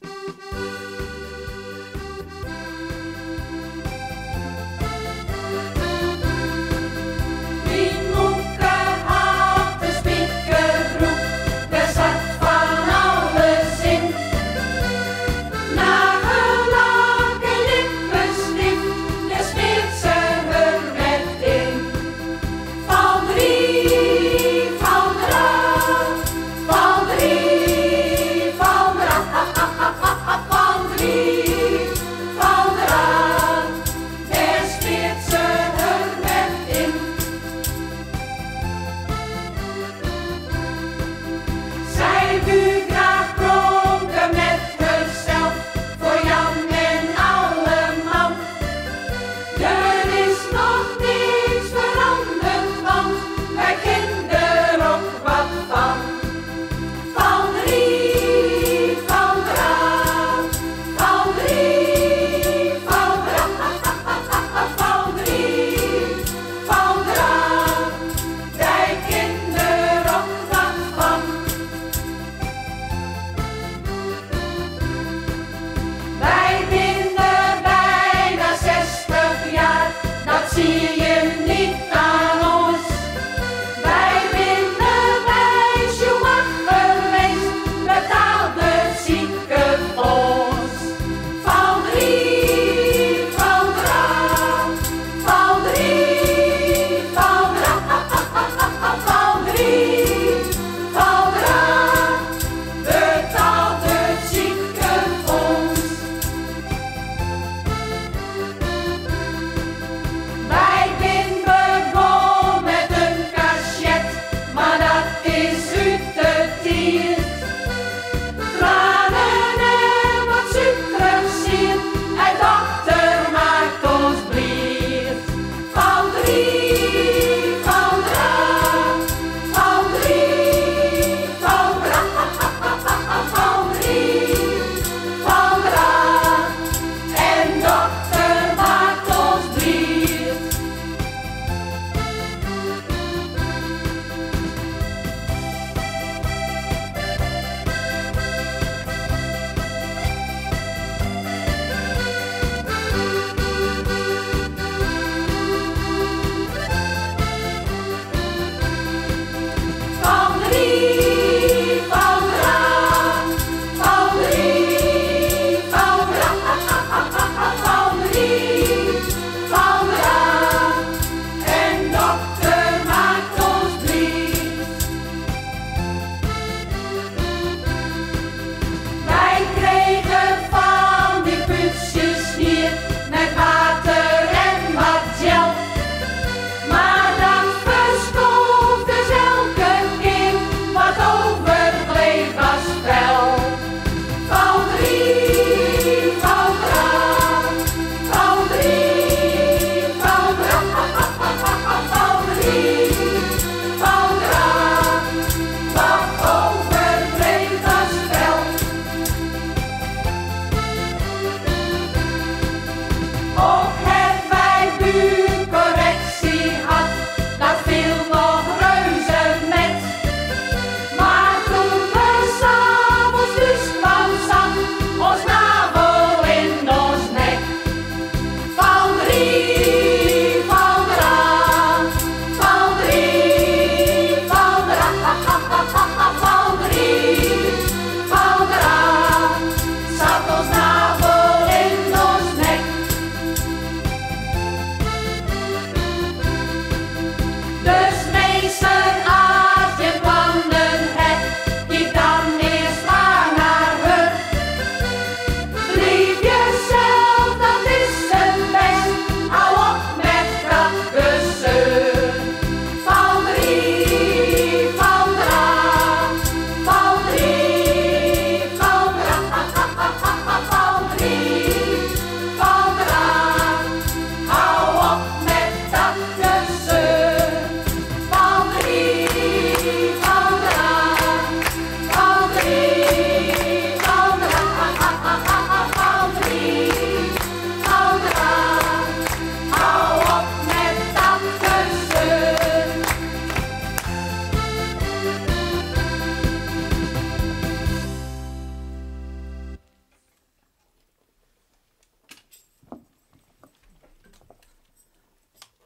Myn moeke hat in spikerbroek, dêr zat fan alles yn. Nagellak en lippenstift, dêr smeart se har net yn. Falderie, faldera, falderie, faldera.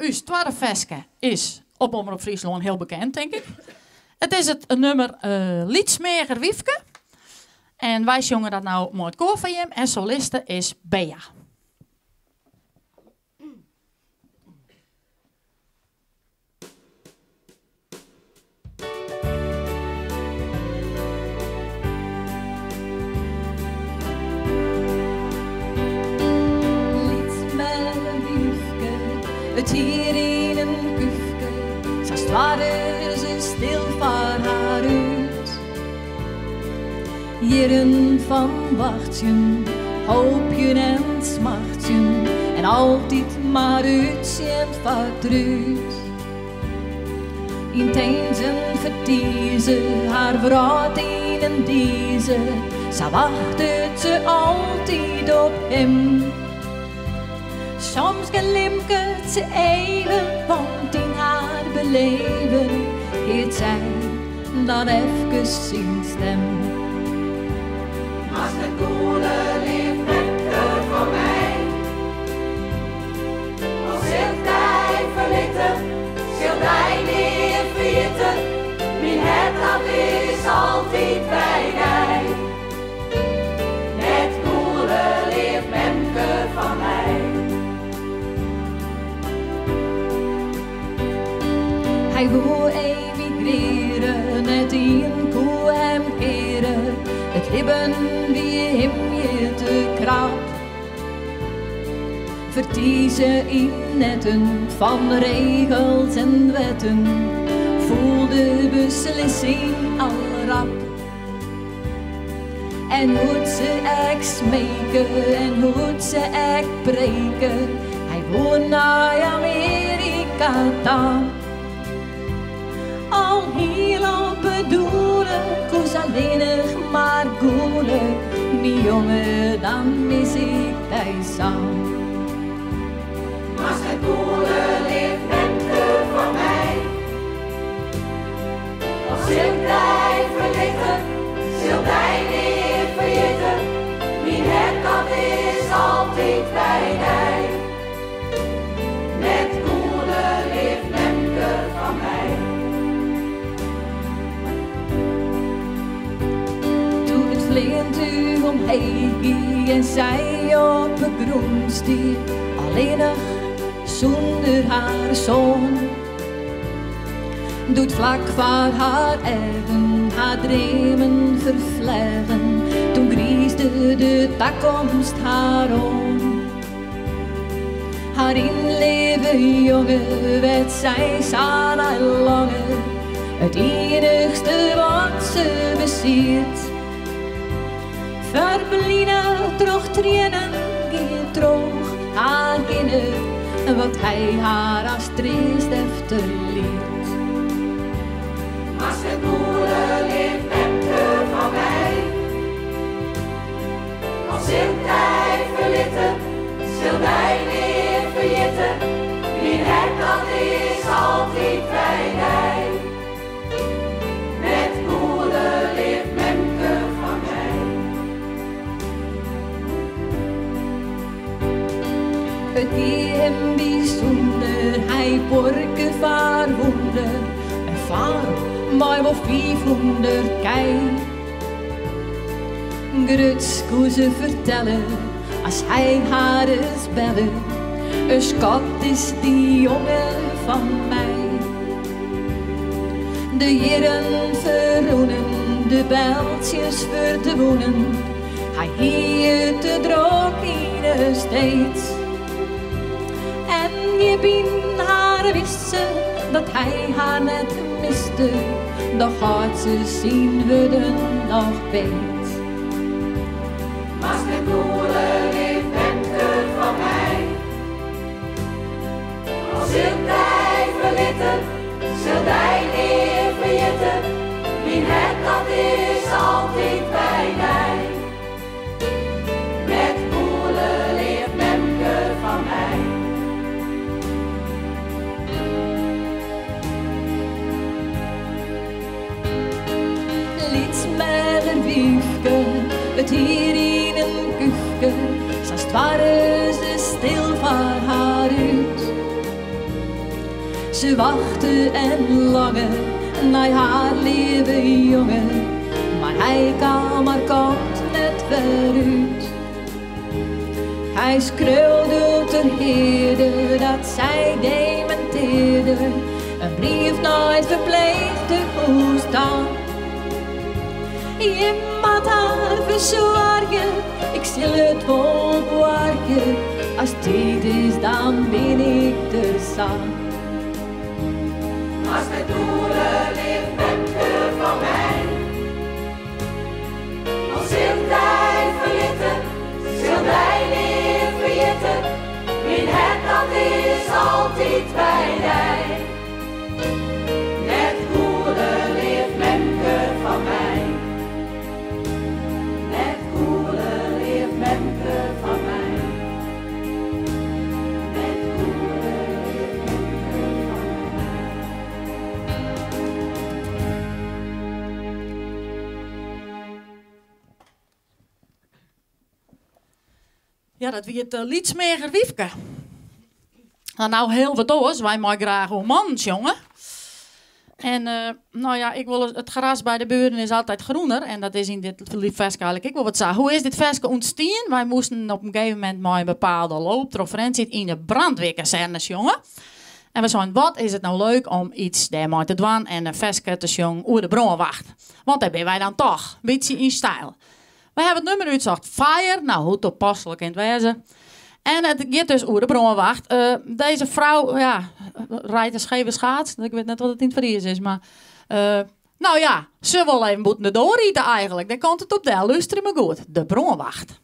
Us twadde ferske is op Omrop Fryslân hiel bekend, tink ik. It is it nûmer Lyts Meager Wyfke. En wy sjonge dat no mei it koar foar jim en soliste is Bea. Lyts meager wyfke, it hier yn in kúfke, sa stoarre se stil foar har út. Jierren fan wachtsjen, hoopjen en smachtsjen en altyd mar útsjen foar trút. Yn tinzen fertize, har wrâld yn in dize, sa wachtet se altyd op him. Soms glimket se even, want yn har beleven heart sy dan efkes syn stim. Moatst net gûle, leaf memke fan my. Al sil 'k dy ferlitte, sil dy nea ferjitte, myn hert dat is altyd by dy. Net gûle, leaf memke fan my. Hy woe emigreare, net ien koe him keare, it libben wie him hjir te krap. Fertize yn netten fan regels en wetten, foel de beslissing al rap. En hoe't se ek smeke en hoe't se ek preke, hy woe nei Amearika ta. Alhiel op 'e doele koe se allinnich mar gûle, myn jonge, dan mis ik dy sa. Moatst net gûle, leaf memke fan my. Al sil 'k dy ferlitte, sil dy nea ferjitte, myn hert dat is altyd by dy. Net gûle, leaf memke fan my. Doe't it fleantúch omheech gie en sy op 'e grûn stie, allinnich sûnder har soan. Doe't flak foar har eagen har dreamen ferfleagen, doe griisde de takomst har oan. Har ynleave jonge, wêr't sy sa nei longe, it iennichste wat se besiet. Ferbline troch triennen gie troch har hinne, wat hy har as treast efterliet. Moatst net gûle, leaf memke fan my. Al sil 'k dy ferlitte, sil dy nea ferjitte, myn hert dat is altyd by dy. Net gûle, leaf memke fan my. It gie him bysûnder, hy buorke foar wûnder, in farm mei wol 500 kij. Grutsk koe se fertelle, as hy har ris belle, in skat is dy jonge fan my. De jierren ferrûnen, de beltsjes ferdwûnen, hy hie it te drok yn 'e States. En djip yn har wist se dat hy har net miste, doch hâldt se syn wurden noch beet. Moatst net gûle, leaf memke fan my. Al sil 'k dy ferlitte, sil dy nea ferjitte, myn hert dat is altyd by dy. Net gûle, leaf memke fan my. Lyts meager wyfke, it hier yn in kúfke, sa stoarre se stil foar har út. Se wachte en lange nei har leave jonge, mar hy kaam har kant net wer út. Hy skreau doe't er hearde dat sy dementearde, in brief nei it ferpleechtehûs ta. Jim moat har fersoargje, ik sil it wol boargje, as tiid is dan bin ik der sa. As net gûle, leaf memke fan my. Al sil 'k dy ferlitte, sil dy nea ferjitte, myn hert dat is altyd by dy. Net gûle, leaf memke fan my. Net gûle, leaf memke fan my. Net gûle, leaf memke fan my. Ja, dat wie it Lytsmeager Wyfke. Nou, nou heel wat oars. Wy meie graach oer mannen sjonge. En nou ja, ik wol it gras by de buren is altyd groener. En dat is yn dit ferske eigenlik ek wol wat sa. Hoe is dit ferske ûntstien? Wy moasten op in gegeven momint mei in bepaalde loop troch Frjentsjer yn de brandweerkazerne sjonge. En we seinen, wat is it nou leuk om iets dêrmei te dwaan en in ferske te sjongen oer de brânwacht. Want dêr binne wy dan toch, in bytsje yn styl. Wy hawwe it nummer útsocht, Fire, nou hoe toepaslik kin it wêze. En it giet dus oer de brânwacht. Deze frou, ja, rijdt een scheve schaats. Ik wit net wat it yn it Fries is, mar nou ja, se wol even bûten de doar ite eigenlik. Dêr komt it op del. Lústerje mar goed. De brânwacht.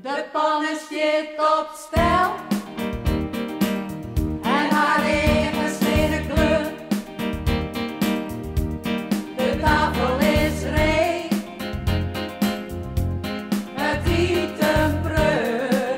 De panne stiet op stel en har eagen steane klear. De tafel is ree, it iten preau.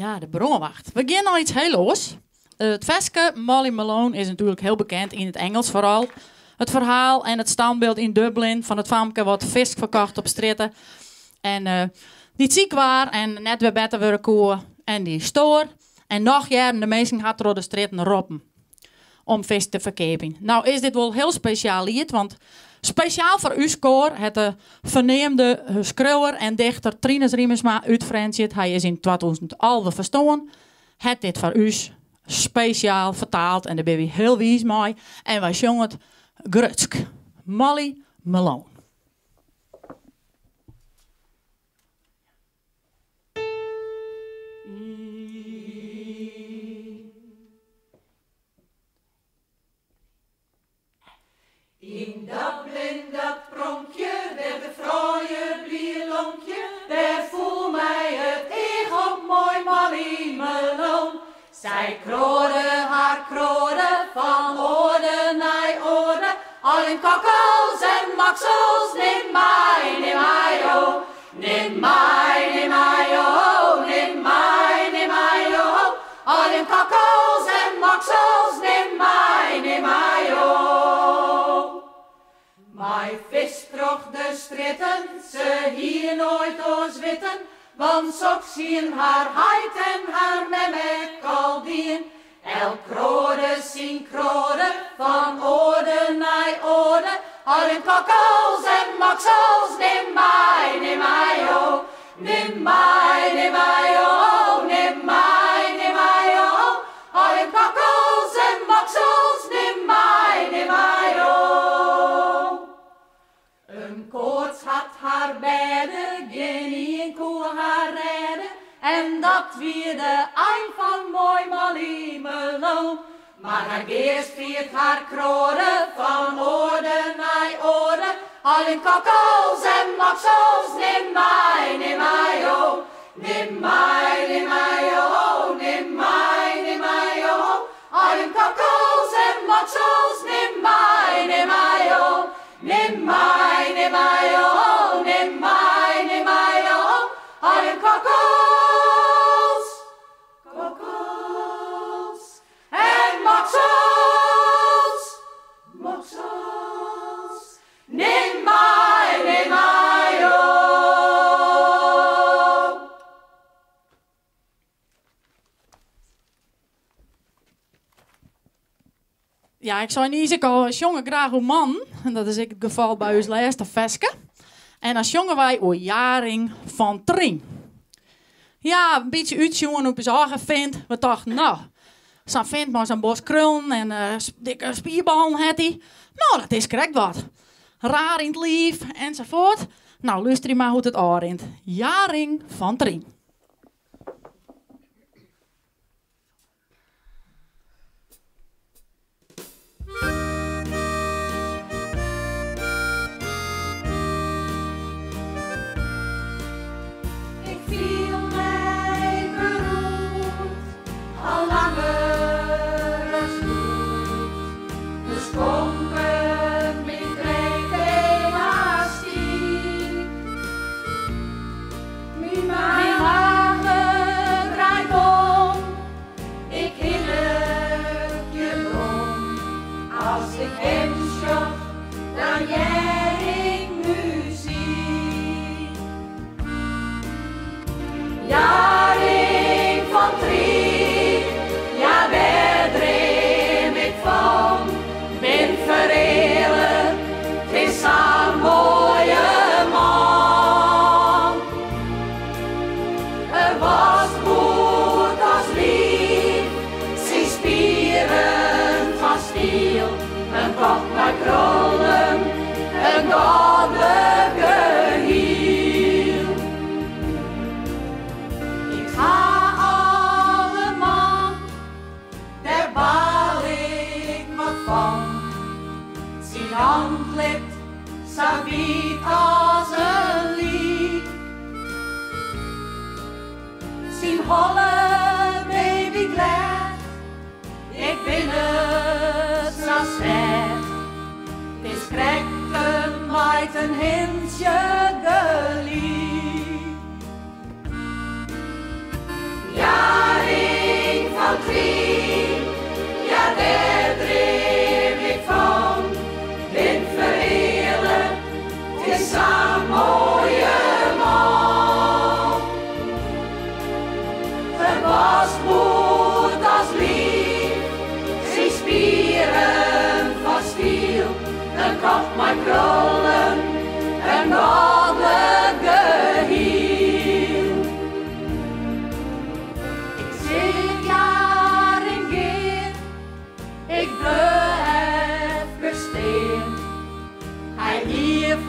Ja, de brânwacht. We gean nei iets hiel oars. It ferske Molly Malone is natuerlik hiel bekend yn it Ingelsk foaral. It ferhaal en it standbyld yn Dublin fan it famke wat fisk ferkocht op strjitte en dy't siik waar en net wer better wurde koe en dy stoar. En noch hearden de minsken har troch de strjitten roppen om fisk te ferkeapjen. Nou is dit wol hiel spesjaal liet, want spesjaal foar ús koar hat de ferneamde skriuwer en dichter Trinus Riemersma út Frjentsjer, hy is yn 2011 ferstoarn, hat dit foar ús spesjaal fertaald en dêr binne wy hiel wiis mei en wy sjonge it grutsk. Molly Malone. Yn Dublin dat pronkje, dêr't de froulju blier lonkje, dêr foel my it each op moai Molly Malone. Sy kroade har kroade fan oarde nei oarde, al in kokkels en maksels, nim my, nim my o. Nim my, nim my o, nim my, nim my o. Al in kokkels en maksels, nim my, nim my o. Mei fisk troch de strjitten, se hie noait oars witten, want soks hienen har heit en har mem ek al dien. Elk kroade syn kroade, fan oarde nei oarde, al in kokkels en maksels, nim my, nim my o. Nim my, nim my o, nim my, nim my o. Al in kokkels en maksels, nim my, nim my o. In koarts hat har bêde, gjinien koe har rêde, en dat wie de ein fan moai Molly Malone. Mar har geast fiert har kroade fan oarde nei oarde, al in kokkels en maksels, nim my, nim my o. Nim my, nim my o, nim my, nim my o. Al in kokkels en maksels, nim my, nim my o. Nim my, nim my o, nim my, nim my o. Al in kokkels, kokkels en maksels, maksels. Nim my, nim my o. Ja, ik sei niis ek al, wy sjonge graach oer mannen. En dat is ek it gefal by ús lêste ferske. En dan sjonge wy oer Jaring fan Tryn. Ja, in bytsje útsjoen op ús eigen fint. We tochten, no, sa'n fint mei sa'n bosk krullen en dikke spierballen hat hy. No, dat is krekt wat. Raar yn 't liif ensafuort. No, lústerje mar hoe't it ôfrint. Jaring fan Tryn. Ik fiel my beroerd, al langer as goed. De skonken myn krekt elastyk. Myn mage draait om, ik hinnikje dom. As ik him sjoch, dan hear ik muzyk. Jaring fan Tryn, ja dêr dream ik fan. Bin fereale, 't is sa'n moaie man. Er was goed as liif, syn spieren fan stiel, in kop mei krollen, in godlike hiel. Ik ha al in man, dêr baal ik wat fan. Syn antlit sa wyt as in lyk. Syn holle babyglêd, ik bin it sa sêd. 't Is krekt in meiten hintsje gelyk.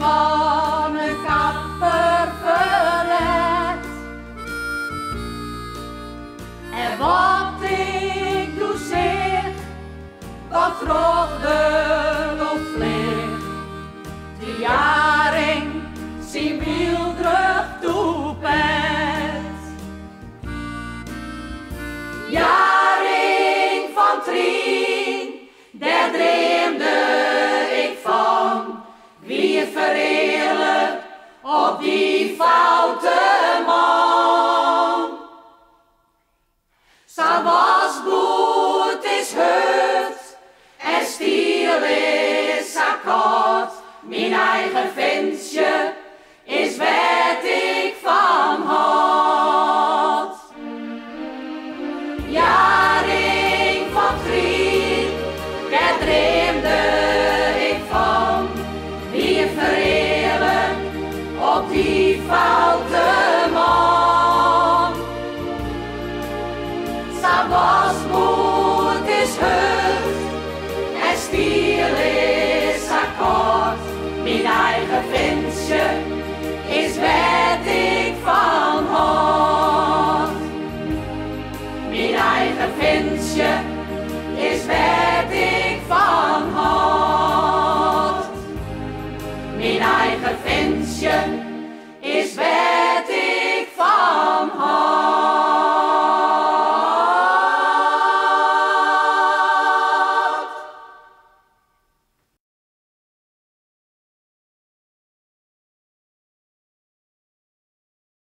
Fan 'e kapper ferlet. En wat ik doe seach, wat troch de loft fleach, de jaring syn weelderich toepet. Jaring fan Trien, dêr dreamde ik fan, wie fereale op dy foute man. Sa was bloed is hurd en stiel is sa kâld, myn eigen fintsje is wêr't ik fan hâld. Jaring fan Trien, dêr dreamde ik fan, wie fereale op dy.